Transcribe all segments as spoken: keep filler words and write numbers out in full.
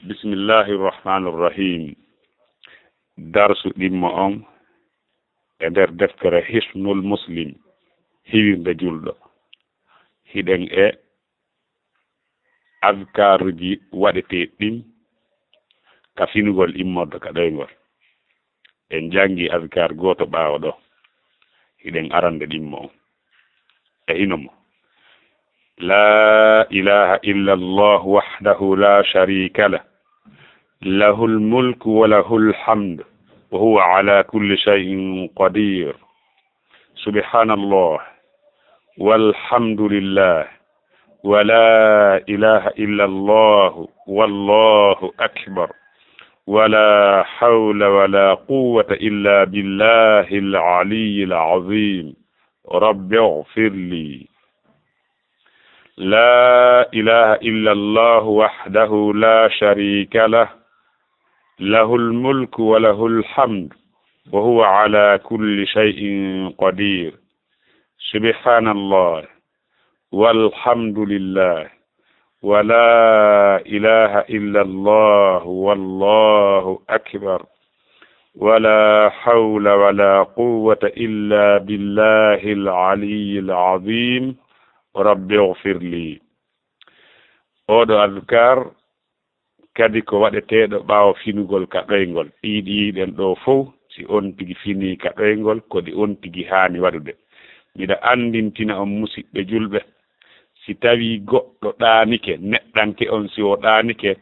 Bismillahi rahmani rahim. Darsu ɗimmo on e nder deftere Hisnul Muslim, hiwirde julɗo. Hiɗen e azkaruji waɗetee ɗin ka finugol immorde ka ɗoyngol. En janngi azkar gooto ɓaawo ɗo. Hiɗen arande ɗimmo on. E hino mo. لا إله إلا الله وحده لا شريك له، له الملك وله الحمد وهو على كل شيء قدير. سبحان الله والحمد لله ولا إله إلا الله والله أكبر ولا حول ولا قوة إلا بالله العلي العظيم. رب اغفر لي. لا إله إلا الله وحده لا شريك له، له الملك وله الحمد وهو على كل شيء قدير. سبحان الله والحمد لله ولا إله إلا الله والله أكبر ولا حول ولا قوة إلا بالله العلي العظيم. رب اغفر لي. Oɗo azkar kadi ko waɗeteeɗo ɓaawo finugol ka ɗoyngol. Ɗii ɗiiɗen ɗoo fow, si on tigi finii ka ɗoyngol, ko ɗi on tigi haani waɗude. Miɗa anndintina on, musiɓɓe julɓe, si tawii goɗɗo ɗaanike, neɗɗanke on si o ɗaanike,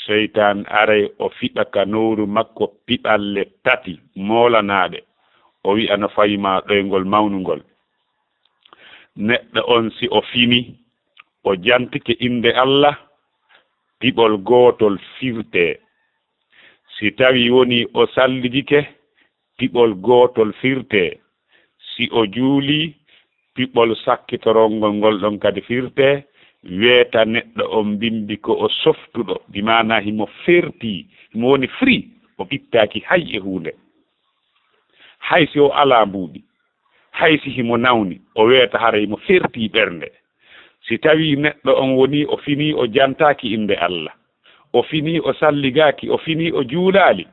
seytaan aray o fiɓa ka nowru makko piɓalle tati moolanaaɗe, o wi'a no fawi ma ɗoyngol mawnungol. Neɗɗo on si o fini, o jantike innde Allah, piɓol gootol firtee. Si tawii wonii o sallijike, piɓol gootol firtee. Si o juulii, piɓol sakkitorongol ngol ɗon kadi firtee, weeta neɗɗo on mbimbi ko o softuɗo, bi maanaa himo fertii, himo woni free, o ɓittaaki hay e huunde. Hay si o alaa mbuuɗi, hay si himo nawni, o weeta haray himo fertii ɓernde. Si tawii neɗɗo on wonii o finii o jantaaki innde Allah, o finii o salligaaki, o finii o juulaali,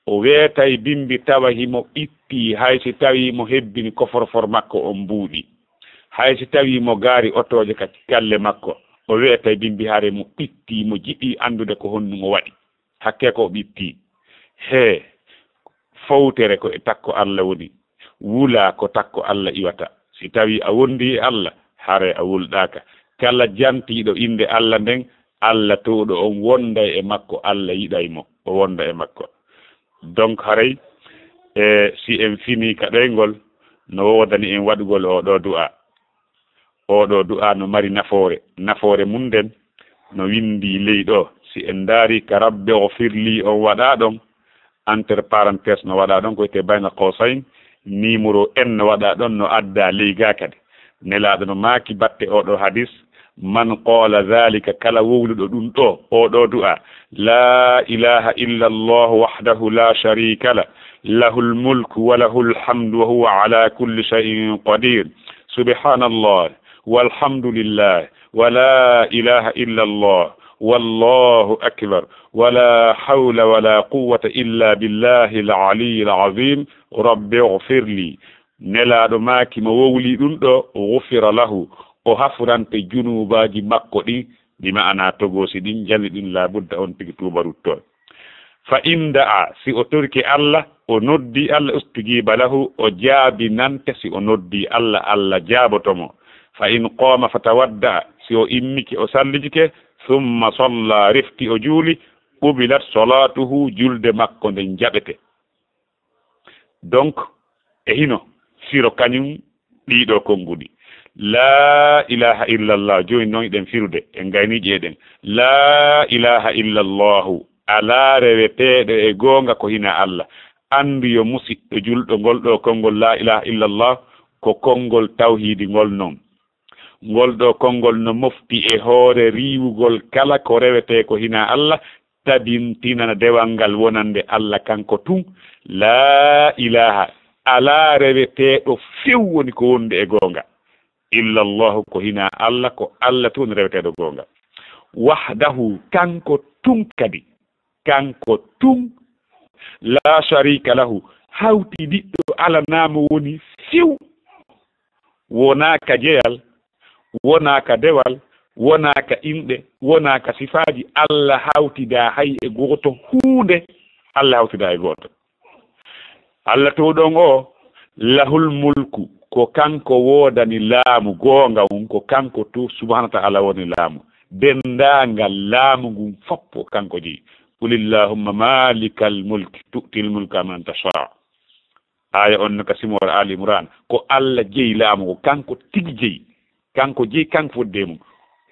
o weetay bimbi tawa himo ɓittii, hay si tawii mo hebbini koforfor makko on mbuuɗi, hay si tawii mo gaari otooje ka galle makko, o weetay bimbi haray mo ɓittii, mo jiɗii anndude ko honɗum o waɗi. Hakkee ko o ɓittii. Hee, fowtere ko e takko Allah woni. Wulaa ko takko Allah iwata. Si tawii a wondii e Allah, haray a wulɗaaka. Kala jantiiɗo innde Allah nden, Allah toowɗo on wonday e makko, Allah yiɗay mo, o wonda e makko. Donc haray, e, si en finii ka ɗoyngol, no woodani en waɗugol oo ɗoo du'aa. Oo ɗoo du'aa no mari nafoore. Nafoore mun nden no winndii ley ɗoo. Si en ndaarii ka Rabbi ghfirli on waɗaa ɗon, entre parenthèse no waɗaa ɗon, ko wiyetee bayna qawsayn, numéro en no waɗaa ɗon, no addaa ley gaa kadi. Nelaaɗo no maaki batte oo ɗoo hadis, man qala dhalika, kala wowluɗo ɗum ɗoo, oo ɗoo du'aa, la ilaha illa Allah wahdahu la sharika lah, lahul mulku wa lahul hamdu wa huwa ala kulli shay'in qadir. Subhanallah, walhamdulillah, wa la ilaha illa Allah, wallahu akbar, wa la hawla wa la quwwata illa billahil aliyyil azim. Rabbi ighfirli. Nelaaɗo maaki mo wowlii ɗum ɗoo, ghufira lahu, o hafurante junuubaaji makko ɗin, bi ma'ana togoosi ɗin, jali ɗin, laabudda on tigi tuuba ruttoo. Fa in da'a, si o torike Allah, o noddii Allah, ustujiba lahu, o jaabinante, si o noddii Allah, Allah jaaboto mo. Fa in qaama fatawadda'a, si o immike, o sallijike, summa salla, refti o juuli, qubilat salatuhu, julde makko nden jaɓete. Donc, e hino firo kañum ɗiɗo konnguɗi. La ilaha illallah, jooni noon eɗen firude, en gayni ƴeeɗen. La ilaha illallahu, alaa reweteeɗo e goonga ko hinaa Allah. Anndu yo musiɗɗo julɗo ngol ɗoo konngol la ilaha illallah, ko konngol tawhiidi ngol noon. Ngol ɗoo konngol no mofti e hoore riiwugol kala ko rewetee ko hinaa Allah, tabintinana dewal ngal wonande Allah kanko tun. La ilaha, alaa reweteeɗo few woni ko wondi e goonga. Illa Allahu, ko hinaa Allah, ko Allah tun reweteeɗo goonga. Wahdahu, kanko tun kadi, kanko tun, la sharika lahu, hawtidiɗɗo alanaamo woni few, wonaa ka jeyal, wonaa ka dewal, wonaa ka inɗe, wonaa ka sifaaji. Alla hawtidaa hay e gooto huunde, Alla hawtidaa e gooto. Alla towɗo on o, lahul mulku, ko kanko woodani laamu goonga un, ko kanko to subhanahu wa ta'ala woni laamu. Denndaangal laamu ngun fof ko kanko jeyi. Qulillahumma malikal mulki tu'til mulka man tasha. Aaya on no ka simoore Ali Imran, ko Alla jeyi laamu, ko kanko tigi jeyi. Kanko jeyi, kanko fodde mum.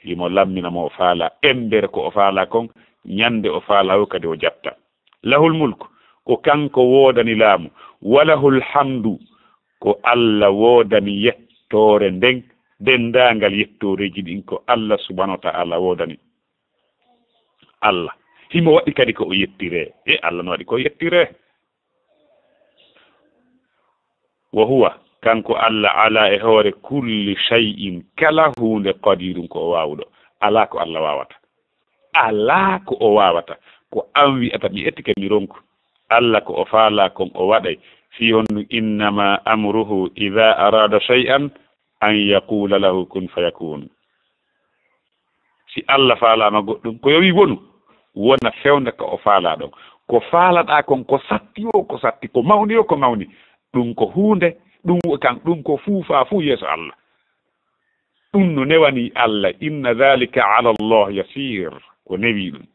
Himo lammina mo o faala, embere ko o faala kon, ñande o faala o kadi o jatta. Lahul mulk, ko kanko woodani laamu. Walahul hamdu, ko Alla woodani yettoore nden, denndaangal yettooreeji ɗin ko Alla subhanahu wa ta'ala woodani. Alla. Himo waɗi kadi ko o yettiree. E Alla no waɗi ko o yettiree. Wa huwa, kanko Alla, ala e hoore kulli shay'in, kala huunde, qadirun, ko o waawuɗo. Alaa ko Alla waawata. Alaa ko o waawata. Ko an wi'ata mi ettike mi ronku. Alla ko o faalaa kon o waɗay. Fii honɗun? Innama amruhu idha arada shay'an an yaqula lahu kun fayakun. Si Alla faalaama goɗɗum, ko yo wi wonu, wona fewnde ka o faalaa ɗon. Ko faalaɗaa kon, ko satti o, ko satti, ko mawni o, ko mawni. Ɗum ko huunde, ɗum wo-, kan, ɗum ko fuufaa fuu yeeso Alla. Ɗum no newani Alla, inna dhalika ala Allah yasir, ko newi ɗum.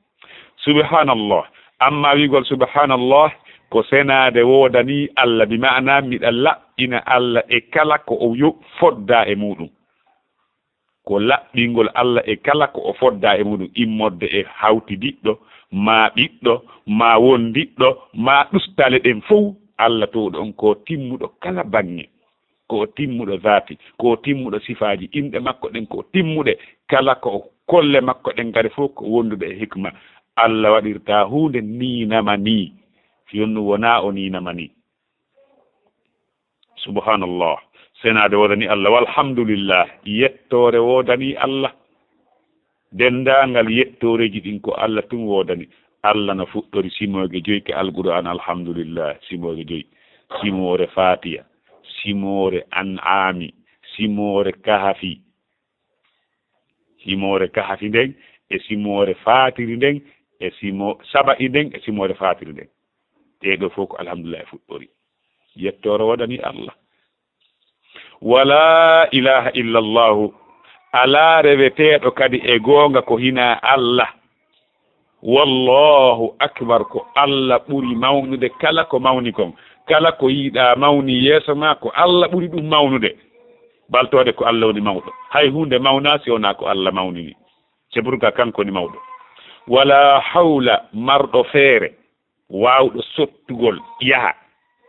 Subhanallah, amma wi'ugol subhanallah, ko senaade woodani Alla, bi ma'ana miɗa laɓɓina Alla e kala ko o yo-, foddaa e muuɗum. Ko laɓɓingol Alla e kala ko o foddaa e muuɗum, immorde e hawtidiɗɗo, maa ɓiɗɗo, maa wondiɗɗo, maa ɗustale ɗen fow. Alla towɗo on ko timmuɗo kala baŋŋe, ko o timmuɗo zaati, ko o timmuɗo sifaaji, inɗe makko ɗen ko timmuɗe, kala ko o kolle makko ɗen kadi fow ko wonduɗe e hikma. Alla waɗirtaa huunde niinama nii, si honɗun wonaa o niinama nii. Subhanallah. Senaade woodani Alla, walhamdulillah. Yettoore woodani Alla. Denndaangal yettooreeji ɗin ko Alla tun woodani. Alla no fuɗɗori simooge joy ka Alqur'aan, alhamdulillah, simooge joy. Simoore Faatiya, simoore An'aami, simoore Kahafi. Simoore Kahafi nden, e simoore Faatiri nden, e simo-, Saba'i nden, e simoore Faatiri nden. Ɗee ɗoo fow ko alhamdulillah e fuɗɗori. Yettoore woodani Alla. Wala ilaha illa Allahu. Alaa reweteeɗo kadi e goonga ko hinaa Alla. Wallahu akbar, ko Alla ɓuri mawnude kala ko mawni kon. Kala ko yiɗaa mawni yeeso maa, ko Alla ɓuri ɗum mawnude. Ɓaltoode ko Alla woni mawɗo. Hay huunde mawnaa si wonaa ko Alla mawnini. C'est pourquoi kanko woni mawɗo. Wala hawla, marɗo feere, waawɗo sottugol, yaha,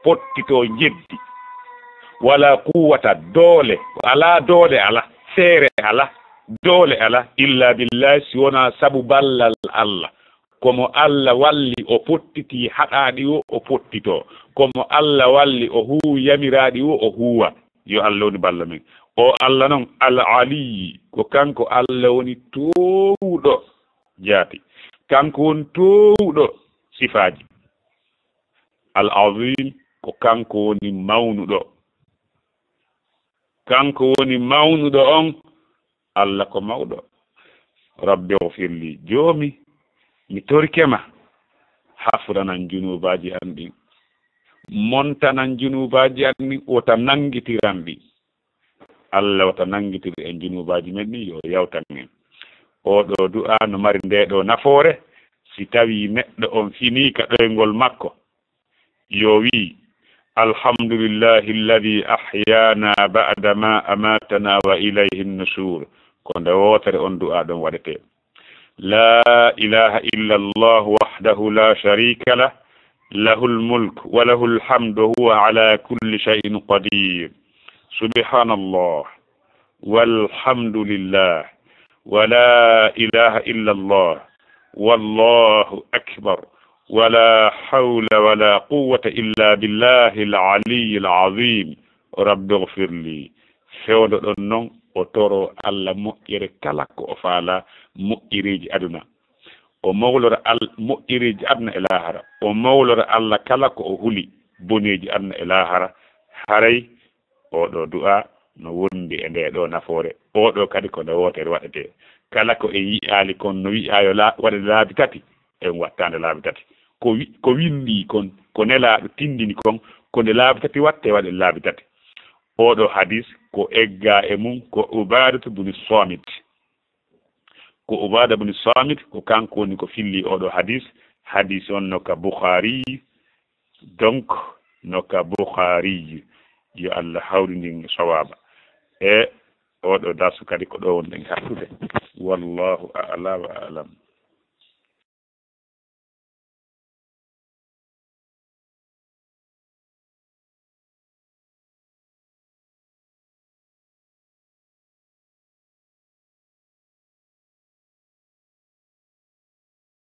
pottitoo, jeddi. Wala quwwata, doole, alaa doole, alaa feere, alaa doole, alaa, illa billahi, si wonaa sabu ballal Alla. Ko mo Alla walli, o pottitii haɗaaɗi o, o pottitoo. Ko mo Alla walli, o huuwi yamiraaɗi o, o huuwa. Yo Alla woni balla men. O Alla non, Al Aliyyi, ko kanko Alla woni toowuɗo jaati. Kanko woni toowuɗo sifaaji. Al Azim, ko kanko woni mawnuɗo. Kanko woni mawnuɗo on, Alla ko mawɗo. Rabbi ghfirli, Joomi, mi torike ma, hafranan junuubaaji an ɗin. Montanan junuubaaji an ɗin, wota nanngitiran ɗi. Alla wota nanngitir en junuubaaji men ɗin, yo yawtan en. Oo ɗoo du'aa no mari ndee ɗoo nafoore, si tawii neɗɗo on finii ka ɗoyngol makko, yo wii, alhamdulillahi alladhi ahyana ba'da ma amatana wa ilayhi nushur. Ko nde wootere on du'aa ɗon waɗetee. La ilaha illa Allah wahdahu la sharika lah, lahul mulk wa lahul hamd wa huwa ala kulli shay'in qadir. Subhanallah, walhamdulillah, wa la ilaha illa Allah, wallahu akbar, wa la hawla wa la quwwata illa billahil aliyyil azim. Rabbi ghfirli. Fewndo ɗon non, o toro Alla moƴƴere kala ko o faala moƴƴereeji aduna. o mawlora Al-, moƴƴereeji aduna e laahara, o mawlora Allah kala ko o huli, boneeji aduna e laahara. Haray oo ɗoo du'aa no wondi e ndee ɗoo nafoore, oo ɗoo kadi ko nde wootere waɗetee. Kala ko en yi'aali kon no wi'aa yo la-, waɗe laabi tati, en wattaande laabi tati. Ko wi-, ko winndii kon, ko Nelaaɗo tinndini kon, ko nde laabi tati waɗtee, waɗen laabi tati. Oo ɗoo hadis ko eggaa e mum ko Ubaadatu buni Saamit. Ko Ubaada buni Saamit, ko kanko woni ko filli oo ɗoo hadis. Hadis on no ka Bukhaari, donc no ka Bukhaari. Yo Allah hawrindin sawaaba. E oo ɗoo darsu kadi ko ɗoo wonɗen hattude. Wallahu a'la wa a'lam.